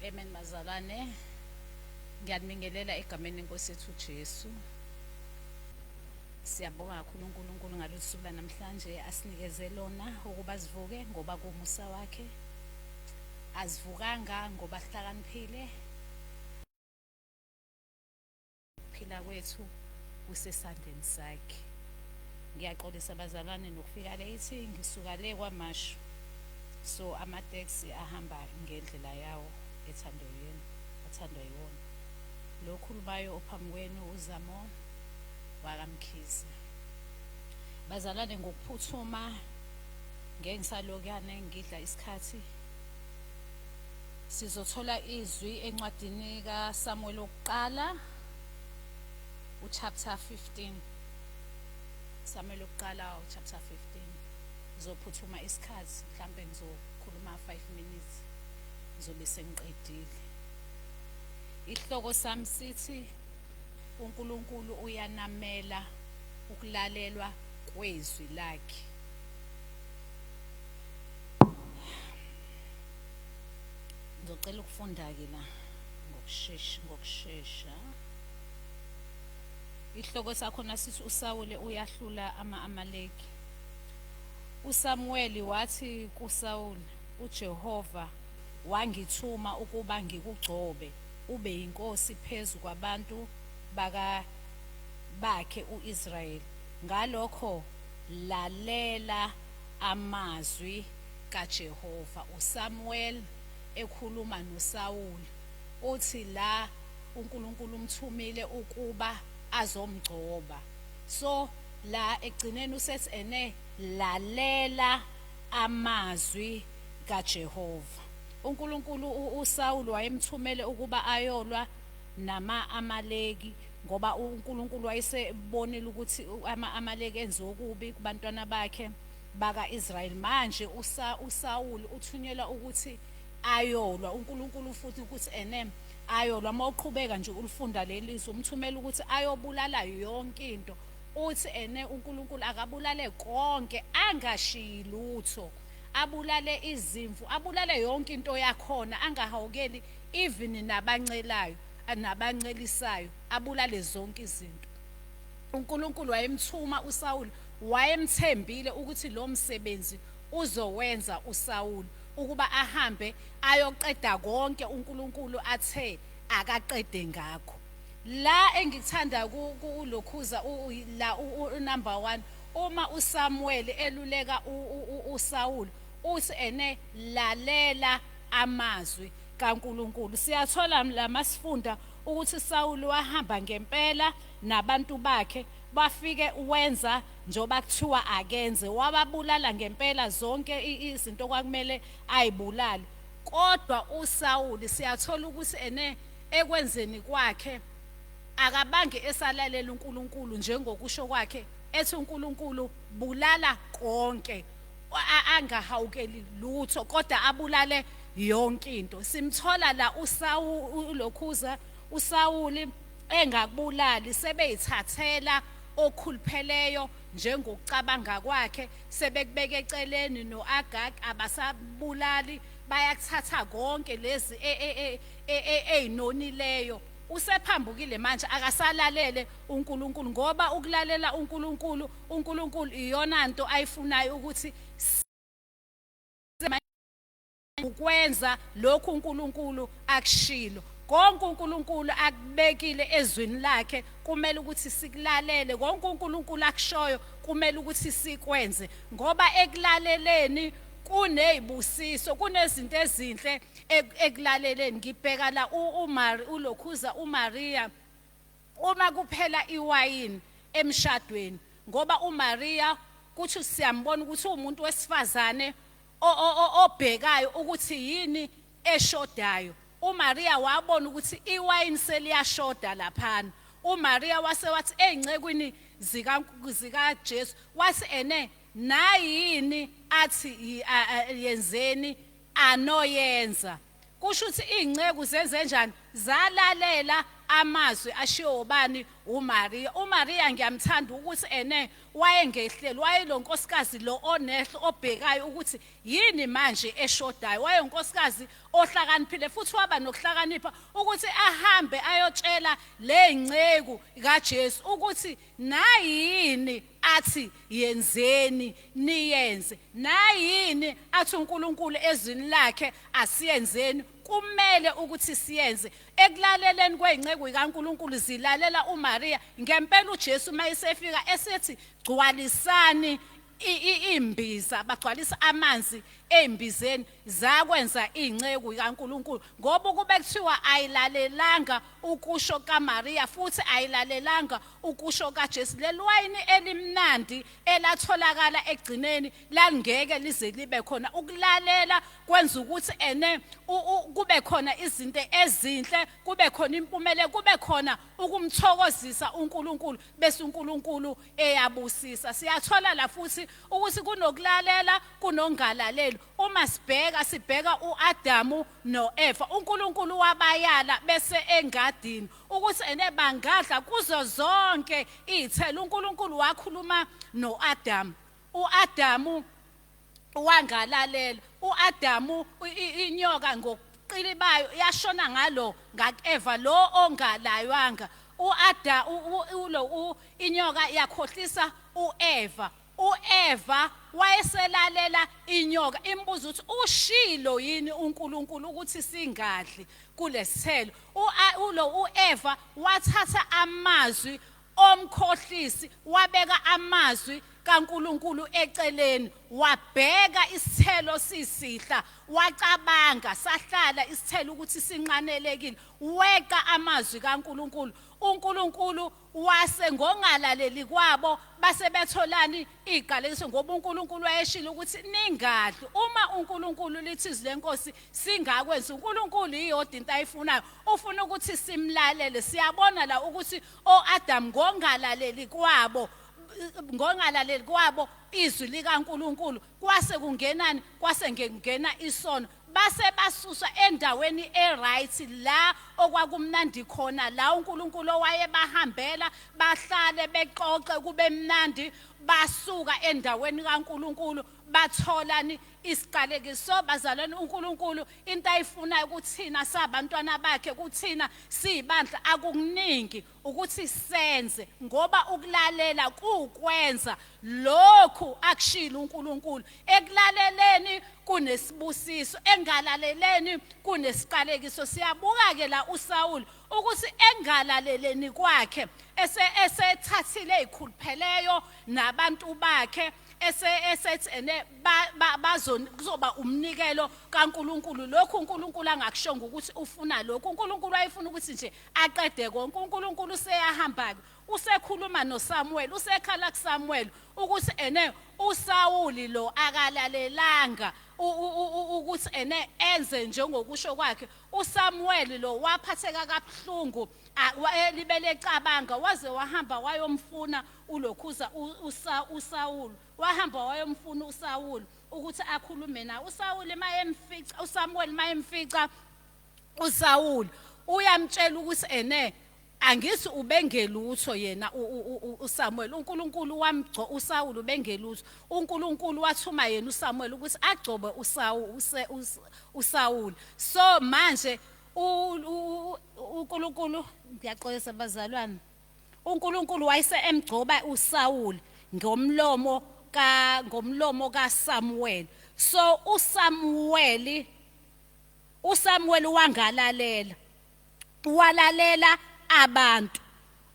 Amen bazalwane. Ngiyanibingelela egameni lenkosi yethu uJesu. Siyabonga kakhulu uNkulunkulu ngalolu suku lanamhlanje asinikeze lona ukuba sivuke ngoba kuwumusa wakhe. Asivukanga ngoba sihlakaniphile. Ukuphila kwethu kusesandleni sakhe. Ngiyaxolisa bazalwane nokufika late ngisuka le kwaMashu. So amateksi ahamba ngendlela yawo ethandwa yena, athandwa yiwona. Lo khulumayo ophambi kwenu uZamo wakaMkhize. Bazalwane ngokuphuthuma ngeke ngisalokuyane ngidla isikhathi Sizothola izwi encwadini kaSamuel wokuqala uchapter 15. Samuel wokuqala uchapter 15. Ngizophuthuma isikhathi mhlambe ngizokhuluma 5 minutes ngizobe sengiqedile. Ihloko sami sithi uNkulunkulu uyanamela ukulalelwa kwezwi lakhe. Ngizocela ukufunda-ke la ngokushesha ngokushesha. Ihloko sakhona sithi uSawule uyahlula ama-Amaleki. USamuweli wathi kuSawule, uJehova wangithuma ukuba ngikugcobe ube yinkosi phezu kwabantu baka bakhe u-Israyeli. Ngalokho lalela amazwi kaJehova. USamuel ekhuluma noSawuli uthi la uNkulunkulu umthumile ukuba azomgcoba. So la ekugcineni usethi ene lalela amazwi kaJehova. UNkulunkulu uSawuli wayemthumele ukuba ayolwa nama-Amaleki ngoba uNkulunkulu wayesebonile ukuthi ama-Amaleki enze okubi kubantwana bakhe baka-Israyeli. Manje uSawuli uthunyelwa ukuthi ayolwa uNkulunkulu futhi ukuthi ene ayolwa. Uma uqhubeka nje ulifunda leli zwi, umthumela ukuthi ayobulala yonke into. Uthi ene uNkulunkulu akabulale konke, angashiyi lutho, abulale izimvu, abulale yonke into yakhona, angahawukeli even nabancelayo nabancelisayo, abulale zonke izinto. uNkulunkulu wayemthuma uSawuli, wayemthembile ukuthi lo msebenzi uzowenza uSawuli ukuba ahambe ayoqeda konke uNkulunkulu athe akaqede ngakho. La engikuthanda kulokhuza la unumber 1 uma uSamuel eluleka uSawuli uthi ene lalela amazwi kaNkulunkulu. Siyathola la masifunda ukuthi uSawuli wahamba ngempela nabantu bakhe bafike wenza njengoba kuthiwa akenze, wababulala ngempela zonke izinto okwakumele ayibulale. Kodwa uSawuli siyathola ukuthi ene ekwenzeni kwakhe akabange esalalela uNkulunkulu njengokusho kwakhe ethi uNkulunkulu bulala konke angahawukeli lutho kodwa abulale yonke into. Simthola la uSawuli lokhuza uSawuli engakubulali sebeyithathela okhulupheleyo njengokucabanga kwakhe sebekubeka eceleni no-Agag abasabulali bayakuthatha konke lezi eyinonileyo. Usephambukile manje akasalalele uNkulunkulu ngoba ukulalela uNkulunkulu uNkulunkulu iyona nto ayifunayo ukuthi ukwenza lokhu uNkulunkulu akushilo. Konke uNkulunkulu akubekile ezwini lakhe kumele ukuthi sikulalele, konke uNkulunkulu akushoyo kumele ukuthi sikwenze, ngoba ekulaleleni kunezibusiso, kunezinto ezinhle ekulaleleni. Ngibheka la uMari ulokhuza uMaria uma kuphela iwayini emshadweni, ngoba uMaria kuthi siyambona ukuthi uwumuntu wesifazane obhekayo ukuthi yini eshodayo. UMaria wabona ukuthi iwayini seliyashoda laphana. UMaria wase wathi ey'ncekwini zikaJesu, wathi ene nayini athi yenzeni anoyenza. Kusho ukuthi iy'nceku zenze njani? Zalalela amazwi ashiwo ubani? uMaria. uMaria ngiyamthanda ukuthi ene wayengehleli, wayelonkosikazi lo onehlo obhekayo ukuthi yini manje eshodayo. Wayenkosikazi ohlakaniphile futhi waba nokuhlakanipha ukuthi ahambe ayotshela lezinceku kaJesu ukuthi nayini athi yenzeni niyenze, nayini athi uNkulunkulu ezwini lakhe asiyenzeni, kumele ukuthi siyenze. Ekulaleleni kwezinceku zikaNkulunkulu zilalela uMaria. Ngempela uJesu mayesefika esethi gcwalisani imbiza, bagcwalisa amanzi embizeni, zakwenza inceku kaNkulunkulu. Ngoba ukube kuthiwa ayilalelanga ukusho kaMaria futhi ayilalelanga ukusho kaJesu, leli wayini elimnandi elatholakala ekugcineni langeke lize libe khona. Ukulalela kwenza ukuthi ene kube khona izinto ezinhle, kube khona impumelelo, kube khona ukumthokozisa uNkulunkulu, bese uNkulunkulu eyabusisa. Siyathola la futhi ukuthi kunokulalela kunongalaleli. Uma sibheka sibheka uAdamu noEva, uNkulunkulu wabayala bese engadini ukuthi ene bangadla kuzo zonke izithelo. uNkulunkulu wakhuluma noAdamu, uAdamu wangalalela. uAdamu inyoka ngokuqili bayo yashona ngalo ngakuEva lo ongalaywanga. uAda ulo inyoka yakhohlisa uEva, uEva wayeselalela inyoka imbuza ukuthi ushilo yini uNkulunkulu ukuthi singadli kulesithelo. Ulo uEva wathatha amazwi omkhohlisi, wabeka amazwi kaNkulunkulu eceleni, wabheka isithelo sisihla, wacabanga sahlala isithelo ukuthi sinqanelekile, weqa amazwi kaNkulunkulu. uNkulunkulu wase ngongalaleli kwabo base betholani iqalekiso, ngoba uNkulunkulu wayeshilo ukuthi ningadli. Uma uNkulunkulu lithi izwi lenkosi singakwenzi, uNkulunkulu iyodwa into ayifunayo, ufuna ukuthi simlalele. Siyabona la ukuthi oAdam ngongalaleli kwabo, ngongalaleli kwabo izwi likaNkulunkulu, kwase kungenani, kwase ngena isono, base basuswa endaweni eright la okwakumnandi khona, la uNkulunkulu owayebahambela bahlale bexoxe kube mnandi. Basuka endaweni kaNkulunkulu batholani isiqalekiso. Bazalwane, uNkulunkulu into ayifunayo kuthina sabantwana bakhe, kuthina siyibandla, akukuningi ukuthi senze, ngoba ukulalela kukwenza lokhu akushilo uNkulunkulu. Ekulaleleni kunesibusiso, engalaleleni kunesiqalekiso. Siyabuka ke la uSawuli ukuthi engalaleleni kwakhe esethathile ezikhulupheleyo nabantu bakhe, esethi ene kuzoba umnikelo kaNkulunkulu. Lokhu uNkulunkulu angakushongo ukuthi ufuna lokhu, uNkulunkulu wayefuna ukuthi nje aqede konke. uNkulunkulu useyahamba ke, usekhuluma noSamuel, usekhala kuSamuel ukuthi ene uSawuli lo akalalelanga ukuthi ene enze njengokusho kwakhe. uSamuel lo waphatheka kabuhlungu, libele cabanga, waze wahamba wayomfuna ulokhuza uSawuli, wahamba wayomfuna uSawuli ukuthi akhulume naye. uSawuli mayemfica, uSamuel mayemfica uSawuli uyamtshela ukuthi ene angithi ubengelutho yena uSamuel, uNkulunkulu wamgco uSawuli ubengelutho, uNkulunkulu wathuma yena uSamuel ukuthi agcobe uSawuli. So manje uNkulunkulu, ngiyaxolisa bazalwane, uNkulunkulu wayese emgcoba uSawuli ngomlomo ngomlomo kaSamuel. So uSamuel wangalalela, walalela abantu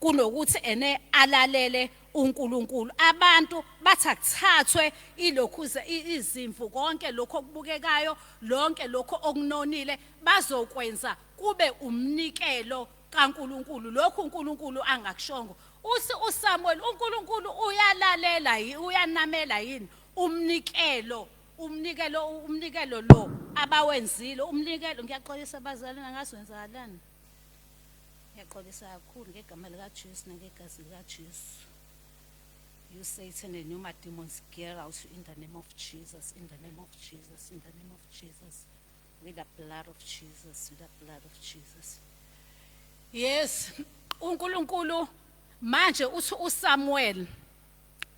kunokuthi ene alalele uNkulunkulu. Abantu bathi akuthathwe ilokhuze izimvu, konke lokho okubukekayo, lonke lokho okunonile bazokwenza kube umnikelo kaNkulunkulu, lokhu uNkulunkulu angakushongo. Uthi uSamuel, uNkulunkulu uyalalela, uyanamela yini umnikelo, umnikelo, umnikelo lo abawenzile, umnikelo. Ngiyaxolisa bazalwane, angazi wenzakalani. Ngiyaxolisa kakhulu ngegama likaJesu nangegazi likaJesu. You Satan and you my demons, get out in the name of Jesus, in the name of Jesus, in the name of Jesus, with the blood of Jesus, with the blood of Jesus. Yes, uNkulunkulu. Manje uthi uSamuel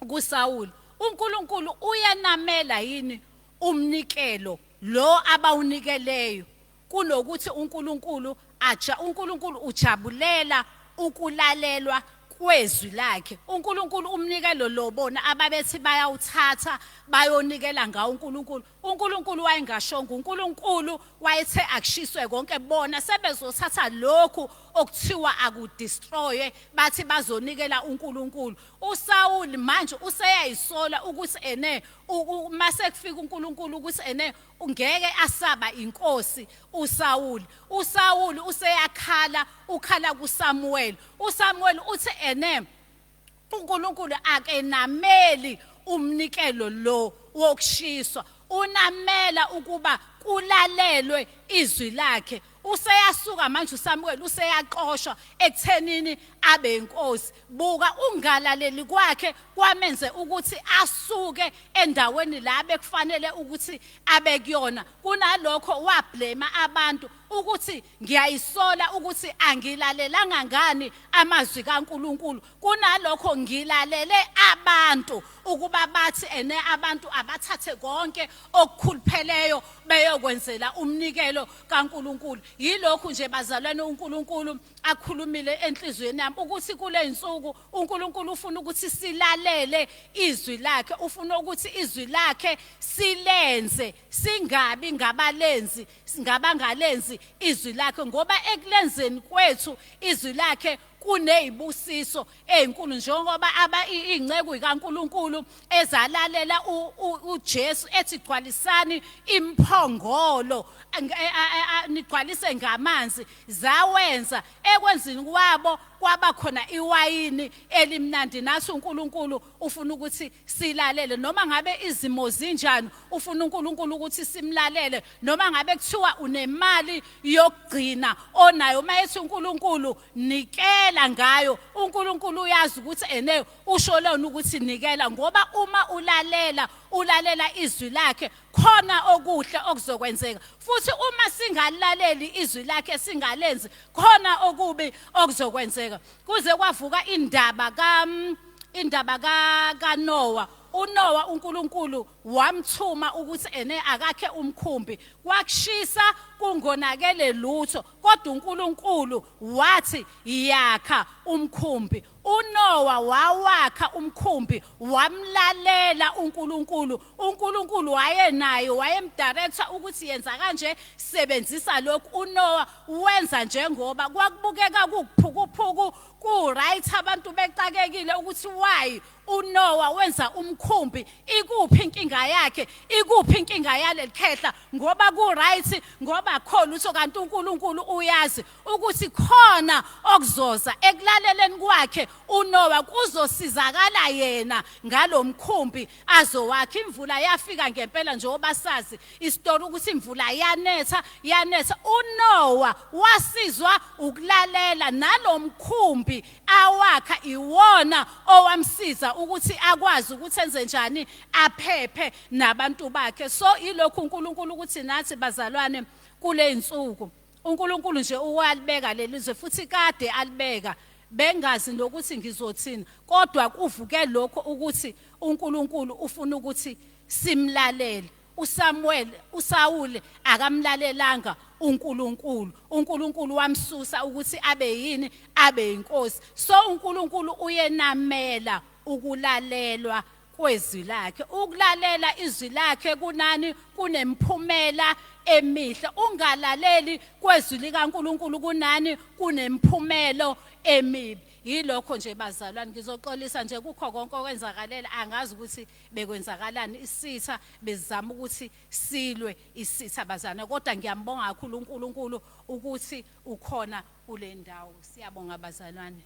kuSaul, uNkulunkulu uyanamela yini umnikelo lo abawunikeleyo kunokuthi uNkulunkulu aja uNkulunkulu ujabulela ukulalelwa kwezwi lakhe. UNkulunkulu umnikelo lo bona ababethi bayawuthatha bayonikela ngawo uNkulunkulu, uNkulunkulu wayengashongo. UNkulunkulu wayethe akushiswe konke, bona sebezothatha lokhu okuthiwa akudestroye, bathi bazonikela uNkulunkulu. USawuli manje useyayisola ukuthi ene mase kufika uNkulunkulu ukuthi ene ungeke asaba inkosi uSawuli. USawuli useyakhala, ukhala kuSamuel. USamuel uthi ene uNkulunkulu akenameli umnikelo lo wokushiswa, unamela ukuba kulalelwe izwi lakhe. Useyasuka manje uSamuel, useyaxoshwa ekuthenini abe inkosi. Buka, ungalaleli kwakhe kwamenze ukuthi asuke endaweni la bekufanele ukuthi abe kuyona. Kunalokho wablema abantu ukuthi ngiyayisola ukuthi angilalelanga ngani amazwi kaNkuluNkulu, kunalokho ngilalele abantu ukuba bathi ene abantu abathathe konke okukhulupheleyo beyokwenzela umnikelo kaNkuluNkulu. Yilokhu nje bazalwane uNkulunkulu akhulumile enhliziyweni yami ukuthi kule insuku uNkulunkulu ufuna ukuthi silalele izwi lakhe, ufuna ukuthi izwi lakhe silenze, singabi ngabalenzi, singabangalenzi izwi lakhe, ngoba ekulenzeni kwethu izwi lakhe kunezibusiso ezinkulu. Njengoba aba inceku kaNkuluNkulu ezalalela uJesu ethi gcwalisani imphongolo, nigcwalise ngamanzi, zawenza ekwenzini kwabo kwaba khona iwayini elimnandi. Nathi uNkulunkulu ufuna ukuthi silalele noma ngabe izimo zinjani, ufuna uNkulunkulu ukuthi simlalele noma ngabe kuthiwa unemali yokugcina onayo. Uma ethi uNkulunkulu nikela ngayo, uNkulunkulu uyazi ukuthi ene usho lona ukuthi nikela, ngoba uma ulalela ulalela izwi lakhe khona okuhle okuzokwenzeka. Futhi uma singalaleli izwi lakhe, singalenzi, khona okubi okuzokwenzeka. Kuze kwavuka indaba ka indaba ka kaNoah. UNoah uNkulunkulu wamthuma ukuthi ene akakhe umkhumbi, kwakushisa kungonakele lutho, kodwa uNkulunkulu wathi yakha umkhumbi. uNoah wawakha umkhumbi, wamlalela uNkulunkulu. uNkulunkulu wayenayo, wayemdirector ukuthi yenza kanje, sebenzisa lokhu. uNoah wenza njengoba kwakubukeka kuphukuphuku ku right, abantu bexakekile ukuthi why uNoah wenza umkhumbi, ikuphi inkinga yakhe, ikuphi inkinga yaleli khehla, ngoba ku right, ngoba kho lutho. Kanti uNkulunkulu uyazi ukuthi khona okuzoza ekulaleleni kwakhe uNoah, kuzosizakala yena ngalomkhumbi azowakha. Imvula yafika ngempela, njengoba sazi isitori ukuthi imvula yanetha, yanetha. uNoah wasizwa ukulalela, nalomkhumbi awakha iwona owamsiza ukuthi akwazi ukuthi enze njani, aphephe nabantu bakhe. So ilokhu uNkulunkulu ukuthi nathi bazalwane kule insuku uNkulunkulu nje uwalibeka lelizwe, futhi kade alibeka, bengazi nokuthi ngizothini, kodwa kuvuke lokho ukuthi uNkulunkulu ufuna ukuthi simlalele. uSamuel, uSaul akamlalelanga uNkulunkulu, uNkulunkulu wamsusa ukuthi abe yini, abe inkosi. So uNkulunkulu uyenamela ukulalelwa kwezwi lakhe. Ukulalela izwi lakhe kunani? Kunemphumela emihle. Ungalaleli kwezwi likaNkulunkulu kunani? Kunemphumelo emibi. Yilokho nje bazalwane, ngizoxolisa nje kukho konke okwenzakalela, angazi ukuthi bekwenzakalani, isitha bezama ukuthi silwe isitha bazalwane, kodwa ngiyambonga kakhulu uNkulunkulu ukuthi ukhona kule ndawo. Siyabonga bazalwane.